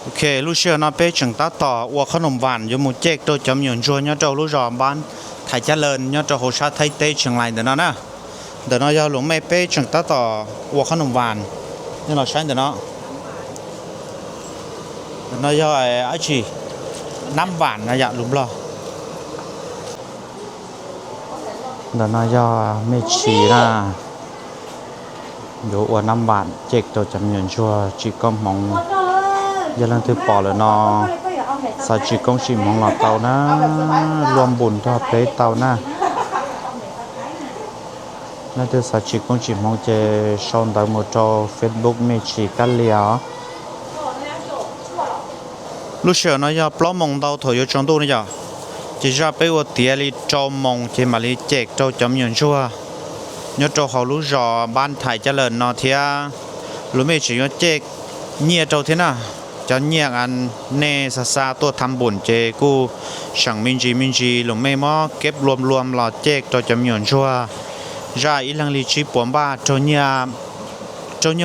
Ok, lub sij hawm no peb tseem tab tom ua qhob noom vam yuav mus cem rau cov me nyuam ntsuag nyob rau lub zos Npab Thais Cab Lees nyob rau hauv sab Thaib teb Tsheej Lais ntawm no na. Ntawm no yog Loos Mej, peb tseem tab tom ua qhob noom vam. Nej los saib ntawm no. Ntawm no yog dab tsi? Nab vam no yom lus Nplog. Ntawm no yog Mej Tshis na, yuav ua nab vam cem rau cov me nyuam ntsuag tsim koob hmoov. Yog leej twg pom lawm no, xav tsim koob tsim hmoov los tau na, luaj npus nrog peb tau na. Leej twg xav tsim koob tsim hmoov ces sau ntawv mus rau Facebook Mej Tshis Kab Lia os. Lub sij hawm no yog plaub moos ntau thaum yuav tsaus ntuj ne yom, ces zaj peb ua tiav li rau moos ces mam li cem rau cov me nyuam ntsuag nyob rau hauv lub zos Npab Thais Cab Lees no thiab. Loos Mej tseem yuav cem nyiaj rau thiab na. Cov nyiaj nej xa xa tuaj tham npum ces kuj seem me ntsis me ntsis, Loos Mej muab keb luam luam los cem rau cov me nyuam ntsuag. Zaj ib leeg li tsib puas npaj, raug nyiaj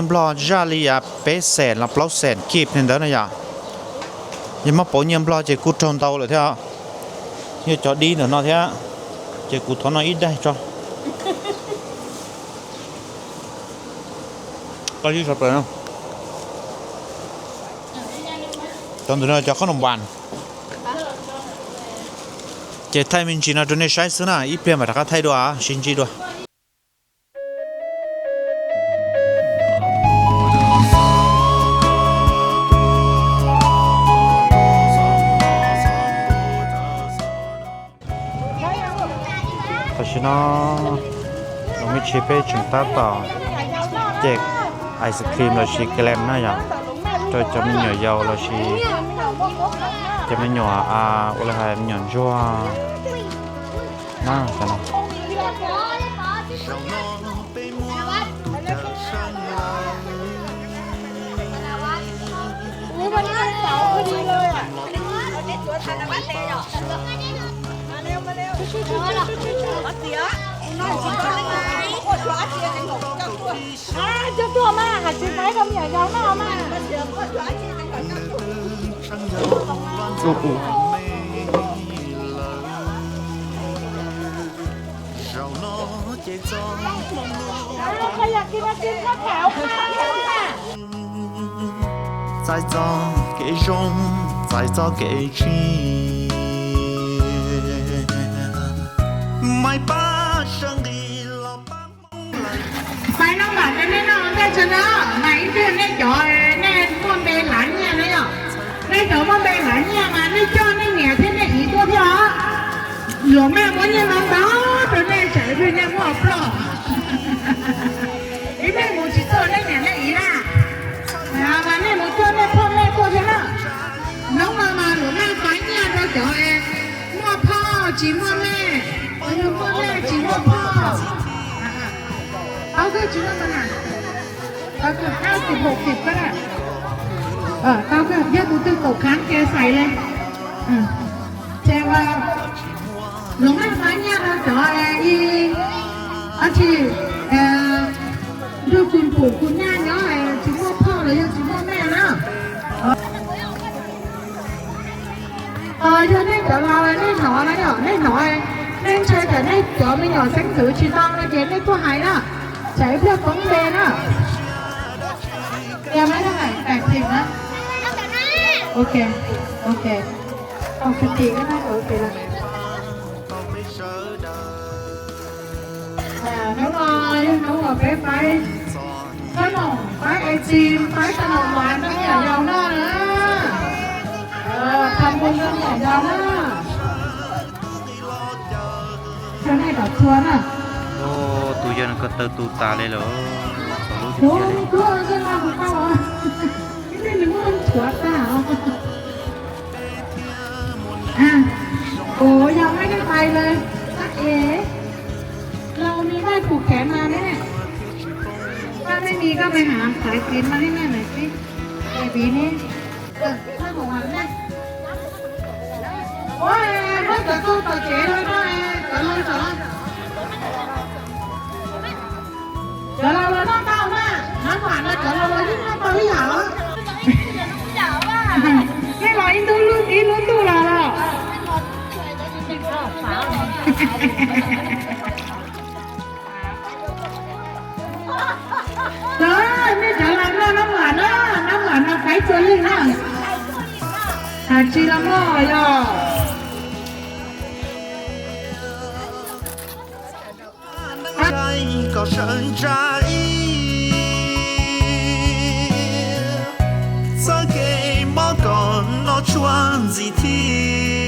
Nplog zaj li peb xees los plaub xees kib li ntawd na yom. Yog muab pauv nyiaj Nplog ces kuj raug ntau lawm thiab. Yog cov dib ntawm no thiab, ces kuv thov no ib daig tso. Cov ntawm no cov qhob noom vam. Ces thaij me ntsis no rau nej saib xwb na, ib pliag mam rov qab thaij dua, sib ntsib dua. Tam sim no Loos Mej Tshis peb tseem tab tom cem ice cream lossis kelees na yom, rau cov me nyuam yaus lossis cov me nyuam ua li hais me nyuam ntsuag na. Coj tuaj mas, hais tsis faib rau me nyuam yaus noj mas. Txais txoj kev zoo, txais txoj kev tsim, mais pab sawv nqis los pab Hmoob lawm. Pais noj vam rau nej noj ua ntej tso na, mas ib pliag nej cov nej muaj npe lav nyiaj na yom. Nej cov muaj npe lav nyiaj mas nej coj nej niam thiab nej txiv tuaj thiab os. Luag mej muab nyiaj ntau ntau rau nej tsam ib pliag nej muaj ploj. Ib pliag mus tsis txog nej niam nej txiv na. Mas nej mus coj nej phauj mej tuaj thiab na. Hnub no mas luag mej faib nyiaj rau cov muaj phauj tsis muaj mej, yog muaj mej tsis muaj phauj. Tau kawg, tsis muaj mej na. Tau kawg, hauv xim hauv xim kawg na. Tau kawg, yog tus twg kaum khav ces xais li. Ces luag mej faib nyiaj rau cov ib, dab tsi, nrog kuv pum kuv nyab nyob tsis muaj phauj los yog tsis muaj mej na. Yog nej cov laus nej hnov na yom, nej hnov, nej ntshai tsam nej cov me nyuam xeeb ntxwv tsis tau no ces nej tuaj hais na, tsam ib pliag poob npe na. Yog maiv dab hais pais phim na. Ok, ok. Hnub no yog hnub uas peb faib, faib noom, faib es tsis faib tau noom mas rau me nyuam yaus noj na. Tha npoo rau me nyuam yaus na. Rau nej tom txhua na. Tus yawg ko taw tu tas li lawm. Tus kuj tau, ib pliag nws muab tshuav tag. Ua yog maiv dab hais lawm, tab es laus nws laij pum kheev mas ne. Koj mej mi koj mej has xaiv txiv no li nej lawm xwb, es viv ne. Ua, muab cov txuj tom tsev no, cov laus, cov laus los noj tau na, nab vam no cov laus los yeej noj tau ib yam. Nej los ib lub, ib lub ntuj los los. Tod, nej cov los noj nab mam na, nab mam no faib txhua leej na. Has tsis los noj yog. Kom sawv ntsa ib, txoj kev mob kom noj tshuaj ntxiv thiab.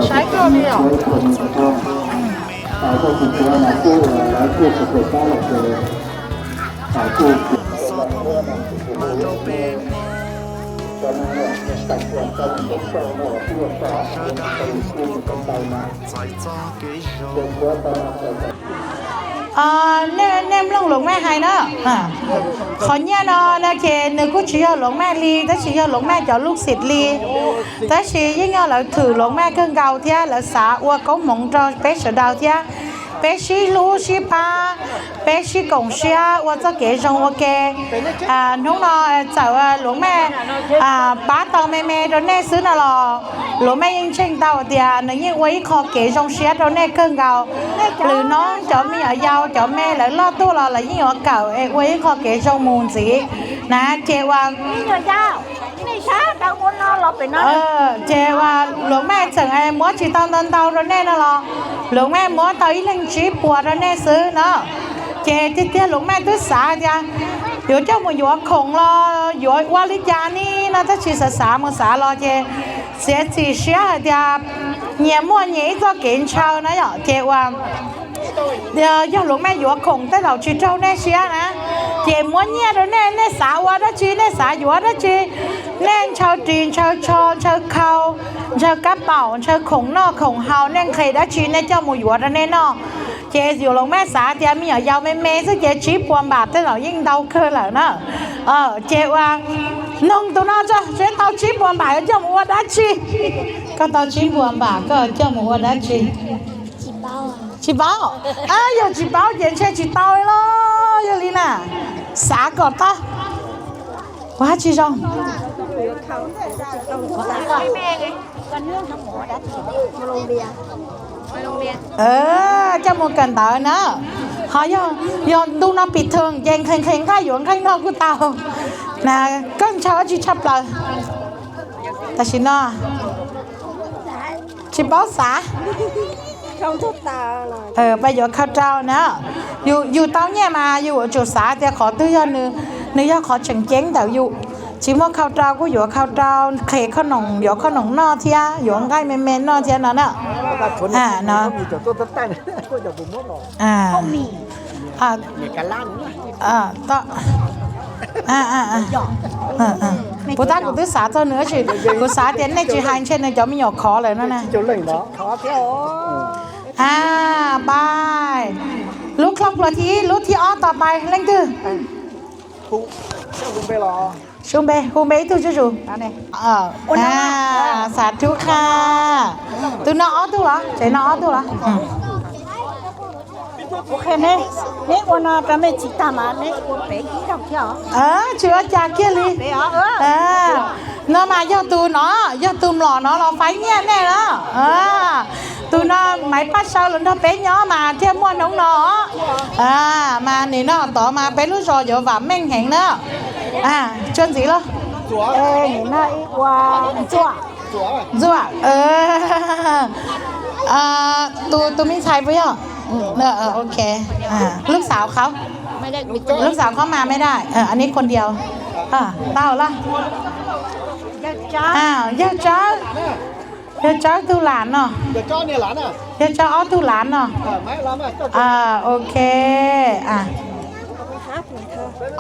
Saib koj li os. Nej mloog Loov Mej hais na, qhov nyiaj no no ces nws kuj tsis yog Loov Mej li, tab sis yog Loov Mej cov lub xim li. Tab sis yeej yog lawv thwm Loov Mej kawg nkaus thiab lawv xav ua koob hmoov rau peb sawv daws thiab. Peb sib hlub sib pab, peb sib koom siab ua txoj kev zoo ua ke. Hnub no txawm Loov Mej pab tau me me rau nej xwb no los Loov Mej yeej ntseeg tau tias nws yeej ua ib qho kev zoo siab rau nej kawg nkaus. Lwm hnub cov me nyuam yaus cov me lawv loj tuaj los lawv yeej yuav kawm es ua ib qho kev zoo mus ntxiv na. Ces uas ces uas Loov Mej tseem muab tsis tau ntau ntau rau nej no los Loov Mej muab tau ib leeg tsib puas rau nej xwb no. Ces tiag tiag Loov Mej twb xav tias yuav coj mus yuav khoom los yuav ua li cas ni no, tab sis xav xav mus xav los ces txiav txim siab hais tias nyias muaj nyias ib txoj kev ntshaw na yom. Ces uas yog Loov Mej yuav khoom tej zaum tsis raug nej siab na, ces muab nyiaj rau nej, nej xav ua dab tsi, nej xav yuav dab tsi, nej ntshaw ris, ntshaw tsho, ntshaw khau, ntshaw kab paum, ntshaw khoom noj khoom haus, nej nqhis dab tsi nej coj mus yuav rau nej noj. Ces yuav Loov Mej xav tias me nyuam yaus me me xwb ces tsib puas npam tej zaum yeej ntau kawg lawm na. Ces uas noog tus no tso, seb tau tsib puas npam yuav coj mus ua dab tsi? Koj tau tsib puas npam koj coj mus ua dab tsi? Tsis paub. Yog tsis paub ces ntshe tsis tau los yog li na. Xav kom tau. Ua tsis zoo. Coj mus kawm ntawv na. Ho yog ntu no pis thwm ces nqhis nqhis nqaij yuav nqaij noj kuj tau. Na, koj ntshaw dab tsi tshaj plaws tam sim no? Tsis paub xav. Pab yuav khau rau na. Yus tau nyiaj mas yus yuav tsum xav tias qhov twg yog nws, nws yog qhov tseem ceeb ntawm yus. Tsis muaj khau rau kuj yuav khau rau, qhis khoom noom, yuav khoom noom noj thiab yuav nqaij me me noj thiab no na. No. Puas tab kuv twb xav txog nws, kuv xav tias nej tsis hais ntshe nws cov me nyuam khov lawm no na. A, pais. Lub khlooj pluas thib ib, lub thib ob tos pais leej twg? Su npe, hu npe ib tug zuj zus. Xav rub qha. Tus no ob tug los? Tsev no ob tug los? Neb ua no rau mej tsis tag mas neb ua pem ib zaug thiab. Tsis ua cas kiag li. No mas yog tus no, yog tus mlom no los faib nyiaj nej na. Tus no Maiv Paj Saw los nrog peb nyob mas thiaj muaj hnub no. Mas nim no tod mas peb lub zos yuav vam meej heev na. Tsuas ntxiv los? Ntxuam, tus me ntxhais puas yog? Ok. Lub xav qhov, lub xav qhov mas me daj, an nib qhuas ntias. Tau lawm. Yawg Tsawb, yawg Tsawb tug lam no. Yawg Tsawb ob tug lam no. Ok.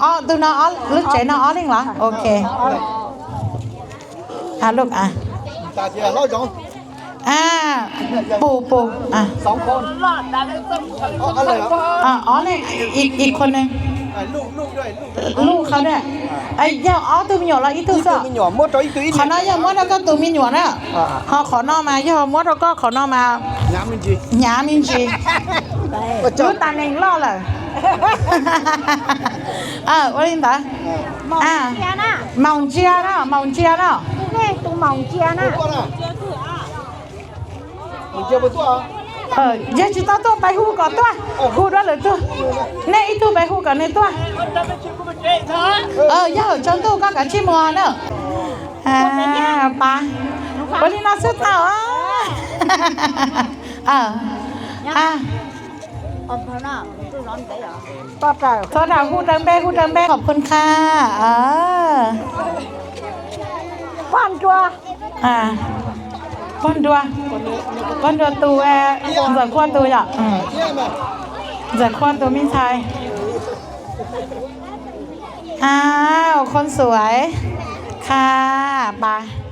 Ob tug no, lub tsev no ob leeg los? Ok. Pus, pus. Ob leeg, ib qho neeg. Luj qhov ne. Yog ob tug me nyuam los ib tug xwb? Qhov no yog muab rau koj tus me nyuam na. Ho qhov no mas yog muab rau koj qhov no mas. Hnyav me ntsis. Lub tas nees loj lawm. Ua li ntawd. Maus ntsia na, maus ntsia na. Yog tsis tau tuaj peb hu kom tuaj, hu dua lwm tus. Nej ib tug peb hu kom nws tuaj. Yog hauv tsaus ntuj koj kav tsij mus na. Pab, ua li no xwb tau. Tuaj ram hu raws npe, hu raws npe, khov phun kha. Pog nrua, pog nrua tus, Ntxawm Khua tus yom. Ntxawm Khua tus me ntxhais. Khon xuav, kha, pab.